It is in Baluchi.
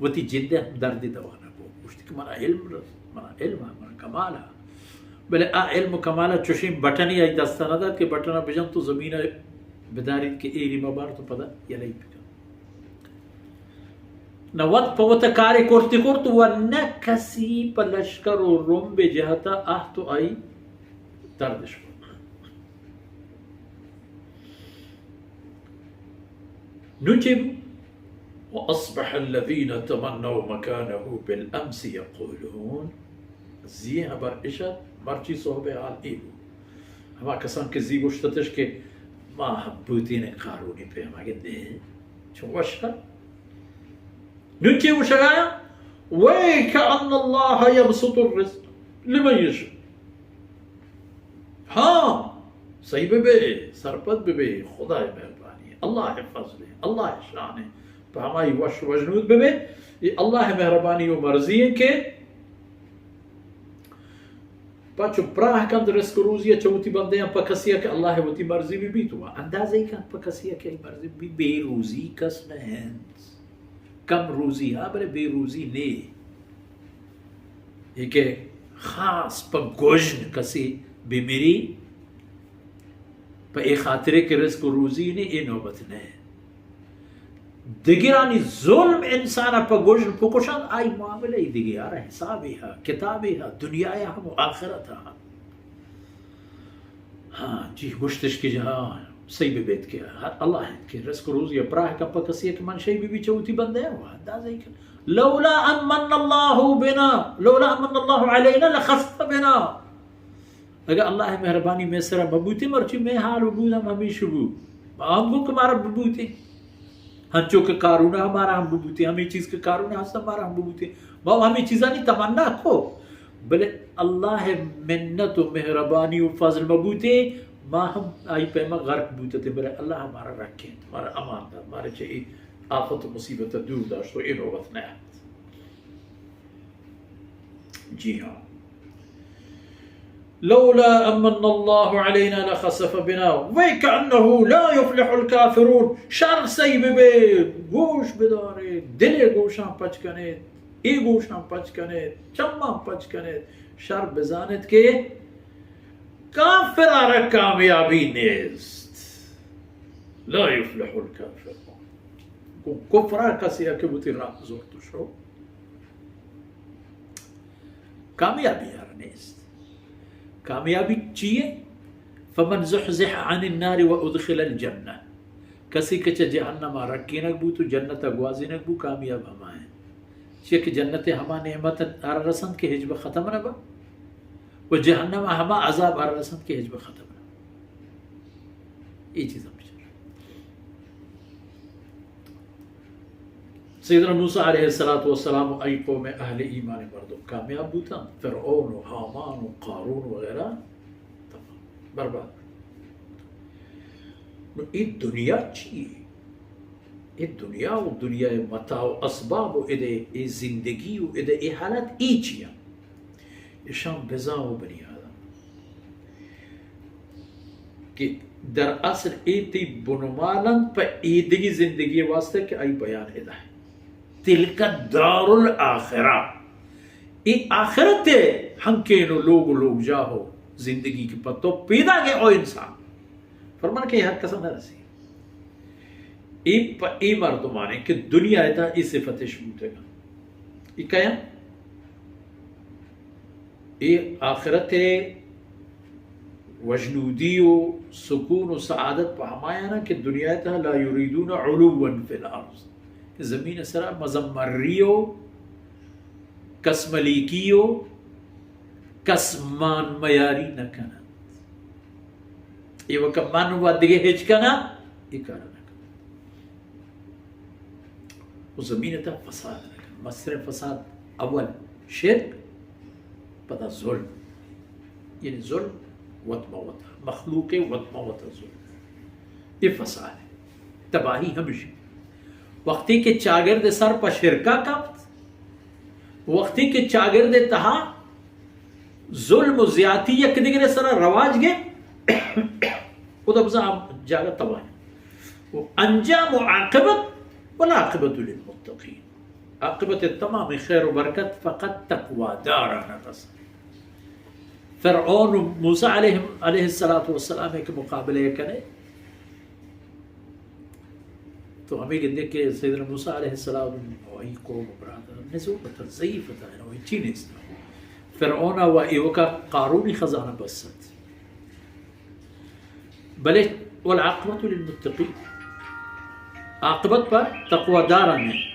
وتی جند ء ہمدردی دوا نہ بو۔ گوشت کہ منا علم رس، منا علم ء، منا کمال ء۔ بلے آ علم و کمال ء چوشیں بٹنے آئی دست ء نہ دات کہ بٹن ء بجن تو زمین ء بداریت کہ ایری مبار تو پدا یلئی بکن۔ نہ وت پہ وت کارے کرتی کرت و نہ کسی پہ لشکر و رمب جہت ء آہت و آئی تردش کرت۔ نوں چے بو؟ وأصبح الذين تمنوا مكانه بالأمس يقولون، زی ہبر اش ات، مرچی صحب حال اے بو۔ ہما کسان کہ زی گوشتتش کہ ما ہم بوتین قارونی پیما گندے، چون وش ات۔ نوں چے گوشگایا؟ ويك أن الله يبسط الرزق لمن يشاء۔ ہاں، سہی بہ بے، سرپد بہ بے، خدائے مہربانی، اللہ ء فضل ء، اللہ ء شان ء، پہ ہمائی وش وژنود بہ بے، اے اللہ ء مہربانی و مرضی انت کہ پہ چو پراہ کنت رزق و روزی ء چہ وتی بندیاں پہ کسی ء کہ اللہ ء وتی مرضی بہ بیت و اندازہ ای کنت پہ کسی ء کہ آئی مرضی بہ بیت، بے روزی کس نہ انت۔ کم روزی ہا، بلے بے روزی نے۔ اے کہ خاص پہ گژن کسے بمری، پہ اے خاطرے کہ رزق و روزی نے، اے نوبت نے۔ دگرانی ظلم انسان پہ گژن پکشان، آئی معاملہ ای دگہ یار، حسابی ہا، کتابی ہا، دنیا ہم و آخرت ہا۔ ہاں، جی گوشتش کہ جہاں صحیح بہ بیت کہ ہر اللہ انت کہ رزق و روزی ء پراہ کن پہ کسی کہ من شئی بہ بی چہ وتی بندہ ء و اندازہ ای کن۔ لولا أن من الله بنا، لولا أن من الله علينا لخسف بنا۔ اگہ اللہ ء مہربانی مئے سرا مہ بوتیں، مرچی مئے حال و بود ہم ہمیش بو۔ ما ہم گوں کہ مارا بہ بوتیں۔ ہنچو کہ قارون ء مارا ہم بہ بوتیں، ہمے چیز کہ قارون ء ہست مارا ہم بہ بوتیں۔ ما ہمے چیزانی تمنا کو۔ بلے اللہ ء منت و مہربانی و فضل مہ بوتیں، ما ہم آئی پیما غرق بوتتیں، بلے اللہ مارا رکینت، مارا امان دات، مارا چہ اے آفت و مصیبت دور داشت و اے نوبت نیات۔ جی ہاں۔ لولا أن من الله علينا لخسف بنا ويك أنه لا يفلح الكافرون۔ شر سہی بہ بے، گوش بدارے، دل گوشاں پچ کنے، اے گوشاں پچ کنے، چماں پچ کنے، شر بزانت کہ کافر ء را کامیابی نیست۔ لا يفلح الكافرون۔ گوں کفر ء کسے ء کہ وتی راہ زرت و شو، کامیابی ء را نیست۔ کامیابی چی ہے؟ فمن زحزح عن النار وأدخل الجنة۔ کسی کہ چہ جہنم ء رکینگ بوت و جنت ء گوازینگ بوت، کامیاب ہما انت۔ چیا کہ جنت ء ہما نعمت آرا رسنت کہ ہچبر ختم نہ بنت و جہنم ء ہما عذاب آرا رسنت کہ ہچبر ختم نہ بنت۔ اے چیز ہم بچار۔ سیدنا موسی علیہ الصلوۃ والسلام و آئی قوم اہل ایمان مردم کامیاب بوتن، فرعون و ہامان و قارون وغیرہ تمام برباد۔ نو اے دنیا چی ہے؟ اے دنیا و دنیا متاع و اسباب و ادے اے زندگی و ادے اے حالت اے چی ہیں؟ اشان بزاں و بنی آدم کہ در اصل اے تئی بنمال انت پہ ایدگی زندگی واسطہ کہ آئی بیان ادا ہے۔ تلک دار الاخرہ، اے آخرت ہے، ہنکین و لوگ و لوگ جاہ و زندگی کہ پہ تو پیدا گئے او انسان۔ فرمان کہ ہر کسا نہ رسی۔ اے پہ اے مردمانے کہ دنیا ء تہا اے صفتش بوتگاں۔ اے کئے آں؟ اے آخرت ء وژنودی و سکون و سعادت پہ ہمایانا کہ دنیا ء تہا لا یریدون علوا فی الارض، کہ زمین ء سرا مزمری و کس ملیکی و کس مان میاری نہ کننت۔ ایوکا من و دگہ ہچ کناں، اے کار نہ کناں۔ و زمین ء تہا فساد نہ کناں۔ مستریں فساد اول شرک، پدا ظلم۔ یعنی ظلم وت مہ وتا، مخلوق وت مہ وتا ظلم۔ اے فساد ہے۔ تباہی ہمشی۔ وقتی کہ چاگرد سر پہ شرکا کپت، وقتی کہ چاگرد تہا ظلم و زیاتی یک دگرے سرا رواج گپت، خدا بزاں آ جاگہ تباہ انت۔ و انجام و عاقبت، والعاقبۃ للمتقین۔ عاقبت تمام خیر و برکت فقط تقواداران رسد. فرعون و موسی علیہ، علیہ الصلوۃ والسلام کہ مقابلہ کنے، تو ہمیں گندے کہ سیدنا موسی علیہ السلام وہی قوم و برادر نزوک تھا، ضعیف تھا، یعنی وہی چی نیست. فرعون و ایوکا قارونی خزانہ بست. بلے والعاقبۃ للمتقین، عاقبت پر تقواداران ہے.